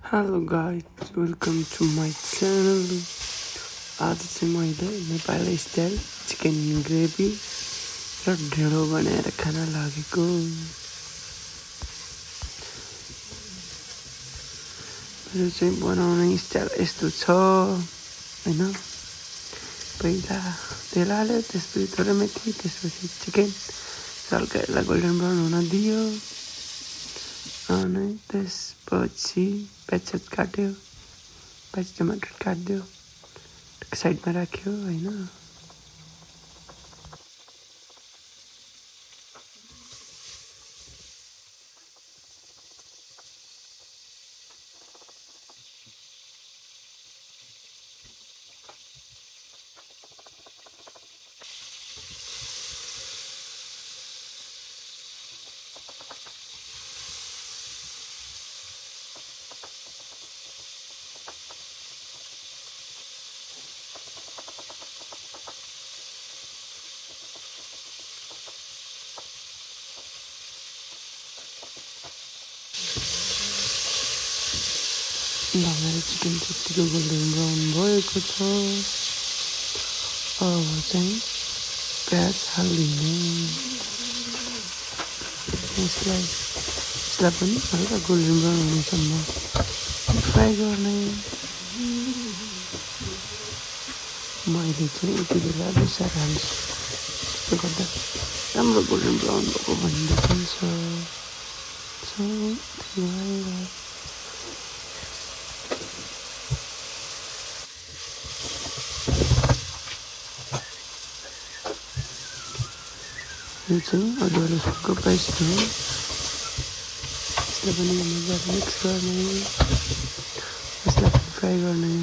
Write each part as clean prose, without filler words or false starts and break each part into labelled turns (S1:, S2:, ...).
S1: Hello guys, welcome to my channel. आज चाहिँ मैले नेपाली स्टाइल चिकन ग्रेभी र ढेँडो बनाएर खान लागेको। मेरो चाहिँ बनाउने स्टाइल यस्तो छ हैन। पहिला तेल हाल्यो, त्यसपछि थोरै मेथी, त्यसपछि चिकन हल्का यसलाई गोल्डन ब्राउन हुन दियो। अनि त्यसपछि प्याज काट्यो, प्याज टमाटर काट्यो, साइडमा राख्यो हैन। मेरो चिकन त्यतिको गोल्डन ब्राउन भएको छ। अब चाहिँ प्याज हालिदिने, यसलाई पनि हल्का गोल्डन ब्राउन हुनेसम्म फ्राई गर्ने। मैले चाहिँ यति बेला बेसार हाल्छु, त्यसले गर्दा राम्रो गोल्डन ब्राउन भएको भन्ने देखिन्छ। यो चाहिँ अदुवा लसुनको पेस्ट हो, यसलाई पनि मजाले मिक्स गर्ने, यसलाई फ्राई गर्ने,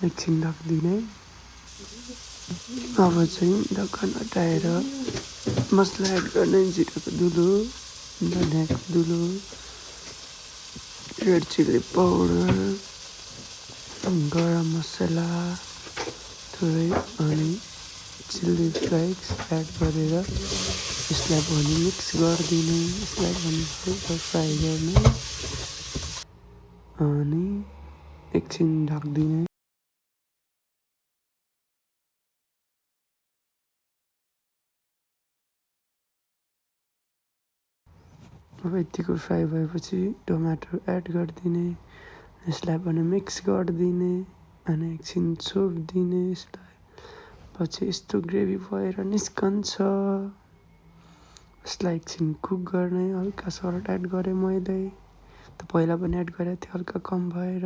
S1: एकछिन ढाकिदिने। अब चाहिँ ढक्कन हटाएर मसला एड गर्ने, जिराको धुलो, धनियाको धुलो, रेड चिल्ली पाउडर, गरम मसला थोरै अनि चिल्ली फ्लेक्स एड गरेर यसलाई पनि मिक्स गरिदिने, यसलाई पनि हल्का फ्राई गर्ने अनि एकछिन ढाकिदिने। अब यतिको फ्राई भएपछि टमाटर एड गरिदिने, यसलाई पनि मिक्स गरिदिने अनि एकछिन छोपिदिने यसलाई। पछि यस्तो ग्रेभी भएर निस्कन्छ, यसलाई एकछिन कुक गर्ने। हल्का सल्ट एड गरेँ मैले, त पहिला पनि एड गरेको थिएँ हल्का कम भएर।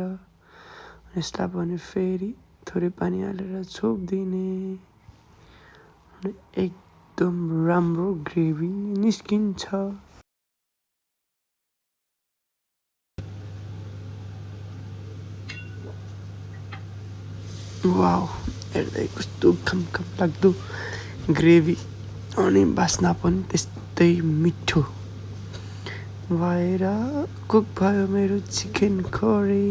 S1: यसलाई पनि फेरि थोरै पानी हालेर छोपिदिने अनि एकदम राम्रो ग्रेभी निस्किन्छ। वाउ, हेर्दै कस्तो खमखम लाग्दो ग्रेभी अनि बास्ना पनि त्यस्तै मिठो भएर कुक भयो मेरो चिकन करी।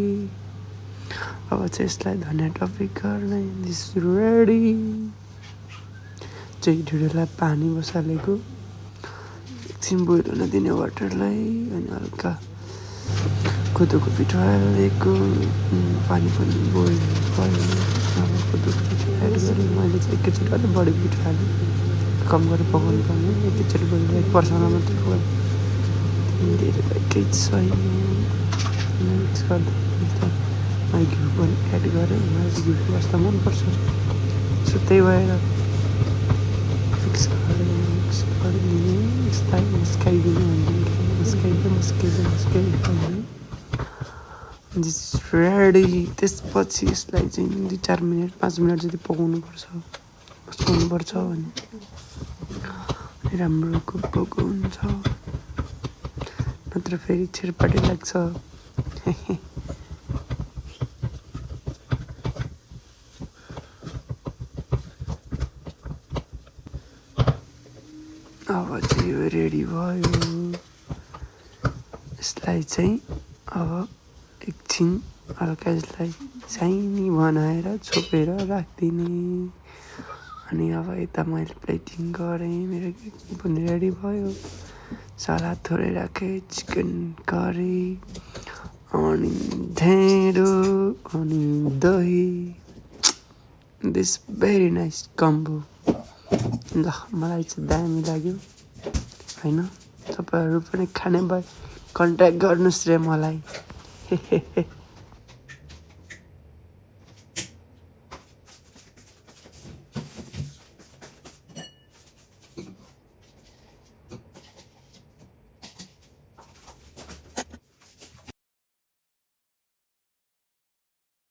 S1: अब चाहिँ यसलाई धनिया टपिक गर्ने। This ready. चाहिँ ढिँडोलाई पानी बसालेको, एकछिन बोइल हुन दिने वाटरलाई अनि हल्का कोदोको पिठो हालेको, पानी पनि बोइल भयो। अब कोदोको पिठो एड गरेँ मैले चाहिँ एकैचोटि अलिक बढी पिठो हालेँ, कम गरेर पकाउनु पर्ने, एकैचोटि बोइल 1 पर्समा मात्रै पकाएँ, धेरै एकै छैन। मिक्स गर्दा मैले घिउ पनि एड गरेँ, मलाई चाहिँ घिउको वास्ता मनपर्छ, सो त्यही भएर मिक्स गरिदिने, यसलाई मस्काइदिने मस्काइदिने। This ready. त्यसपछि यसलाई चाहिँ 2-4 मिनट 5 मिनट जति पकाउनुपर्छ भने राम्रो कुक भएको हुन्छ, नत्र फेरि छिरपाटी लाग्छ। अब चाहिँ यो रेडी भयो। यसलाई चाहिँ अब एकछिन हल्का यसलाई साइनी बनाएर छोपेर राखिदिने। अनि अब यता मैले प्लेटिङ गरेँ, मेरो पनि रेडी भयो। सलाद थोरै राखेँ, चिकन करी अनि ढेँडो अनि दही दिस भेरी नाइस कम्बो ल मलाई चाहिँ दामी लाग्यो होइन तपाईँहरू पनि खाने भए कन्ट्याक्ट गर्नुहोस् रे मलाई